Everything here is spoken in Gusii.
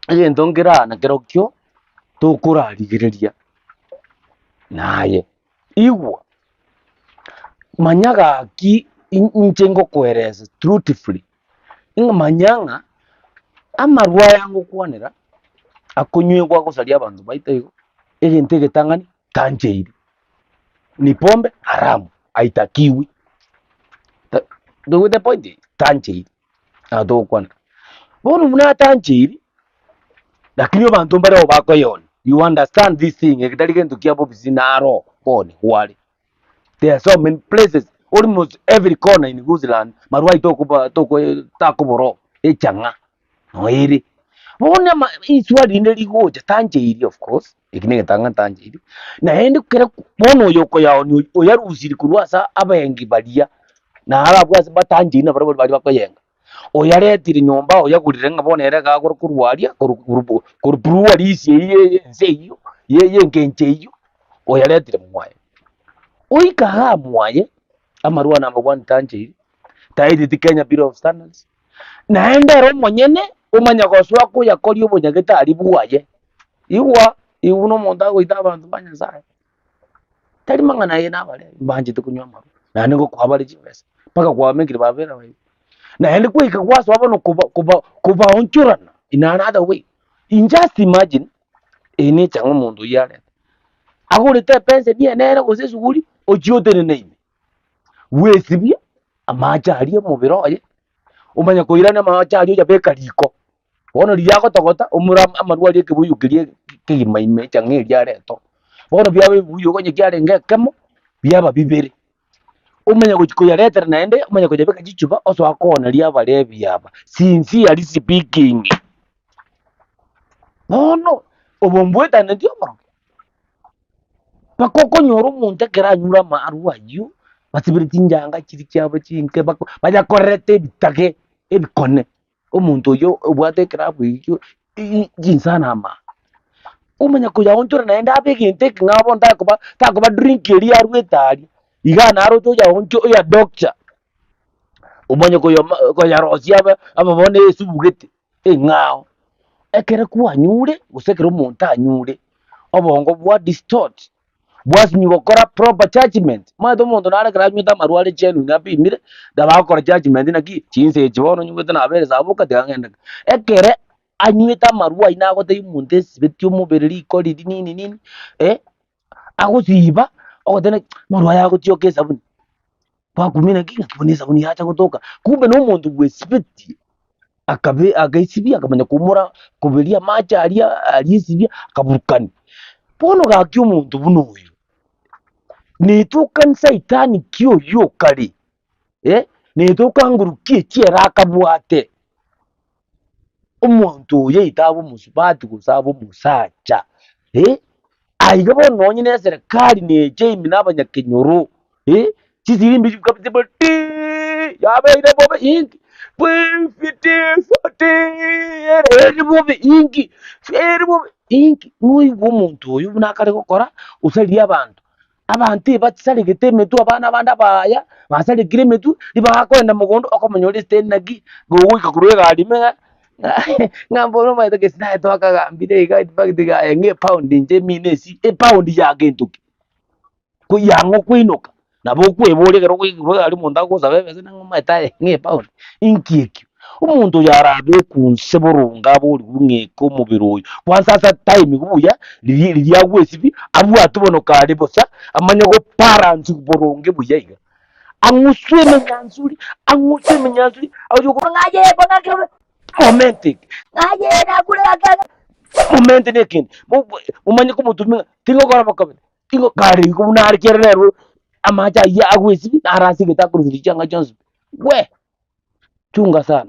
Egento nkere aa nakerokio tokorarigereria naye, igwa, manya gaki inche ngokoeresa truthfully, ng'a manya ng'a amarwa aya ngokwanera akonywegwa agosaria abanto baito igo, egento egetang'ani tancheiri, ni pombe haramu haitakiwi, toigwete epoint eye? Tancheiri. Nabo togokwana. Bono buna atancheiri, lakini abanto mbareo bakoyeonia. You understand this thing, eke tari gento kia bobisi naro koni kware. There are so many places, almost every corner in Gusii marwa aito okoba toko takobora oo, echang'a no ere. Bono ama iswali rinde rigocha tancheiri of course, eki na egetang'ani tancheiri, naende kere bono oyo okoyaonia oyo oyarusirie korwa ase abaengi baria, naro abwo ase batancheiri nabarabwo baria bakoyenga. Oyaretire nyomba oyagurire ng'a bono ere iga agore korwa aria korwa korwa korwa breweries eywo ya ense eywo ya ya engencho eywo, oyaretire mwaye. Oika igaa mwaye, amarwa number one tancheiri, taeteti Kenya Bureau of Standards, naende ere omonyene omanya gosoa koyakoria obonyagetari bwaye. Igwa, igwa buna omonto agoita abanto ba Nyasaye. Tari mang'ana aye nabare mbanchete konywa amarwa, naende ngokoa bare chibesa, mpaka kwabamekire babere abaibori. Naende kwaika gwasoa bono koba koba kobaonchorana in another way. In just imagine, eye ne echang'a omonto oyio arete, agorete epenseni enene gose esuguri, ochie otenene ime, bwesibia amache aria omobere oye, omanye koirania amache aria oyabeka riko. Bono riria agotogota, omura amarwa aria ekebuyu keria kegima ime echang'a eria aretwa. Bono biaba ebibuyu onye kiarenge ekemo, biaba bibere. Omanye gochia koyaretera naende, omanye koyabeka chichupa osoa kooneria abarebi aba, sincerely speaking. Bono, obo mbwetaneti oborogi? Mpaka okonyora omonto ekero anyure amarwa ayio, basibire chinjanga chiria chiabo chinke bako bayakorerete ebitage ebikone. Omonto oyio obwate ekerabu ekio chinsana ama, omanya koyaonchora naende abe egento ekeng'ao bono takoba takoba drink eria arwete aria, iga naroche oyaoncho oyadoctor, omanye koyoma koyarosia abe abe bono esubu gete eng'ao. Ekero kwanyure gose ekero omonto anyure, obongo bwa distort. Bwasinywa gokora proper judgement. Omanyete omonto nare ekero anywete amarwa are genuine apimire, nabo agokora judgement naki, chinsa echi bono nywete nabere saboka tiga ng'ende nka. Ekere anywete amarwa aywo nagotebia omonto esibeti omobere riko riria nini nini, eh, agosiba, ogoteba naki amarwa aya agotioka esabuni. Gwakumia naki ng'aki bono esabuni yacha gotoka, kumbe na omonto bwesibetie, akabe agaesibia akamanya koumora koberia amache aria aria esibia akaburukania. Bono gaki omonto buna oyo, netoka nsaitani ki oyio okare eh, netoka nguru ki echi ere akabwate, omonto oyo aite abe omosubati gose abe omosacha eh, aiga bono nonye na eserekari neche ime na abanyakenyoro eh, chisirimbi chikabisa bo tiiii, yabeire bobe inki, fifty, forty, ere bobe inki, ere bobe inki, noigwe omonto oyo buna akare gokora, osaririe abanto. Abanto ebasaregete emetwe abana bande abaya, basarekire emetwe, ribaga kogenda mogondo okomonyora esiteni naki, gogoika korwa egari ime ng'a ng'a mboro omanyete gese naye twakagambire iga in fact iga aye ng'a epound inche emine esi, epound ya gento ki? Ko yang'o koinoka, nabo okweboria ekero ogoika korwa egari omonto agosaba ebesa nang'o omanyete aye ng'a epound, inki ekio? Omonto oyo arabekwe inse boronge aborigwe ng'a eke omobere oyo, kwansa ase time buya, riria riria agwesibia, abwate bono kare bosa, amanye go balance boronge buya iga. Ang'uswe emenyansuri, ang'uswe emenyansuri, agochi gokora ng'a aye bono ake bobe momentic, ng'a aye nakure ake ake, moment na ekende, momanye komotumia ng'a tingokora bokobe, tingo kare igo buna are kere rero amache aywo agwesibia, naro ase egete akoruseria chianga chionsi pi, we! Chunga sana.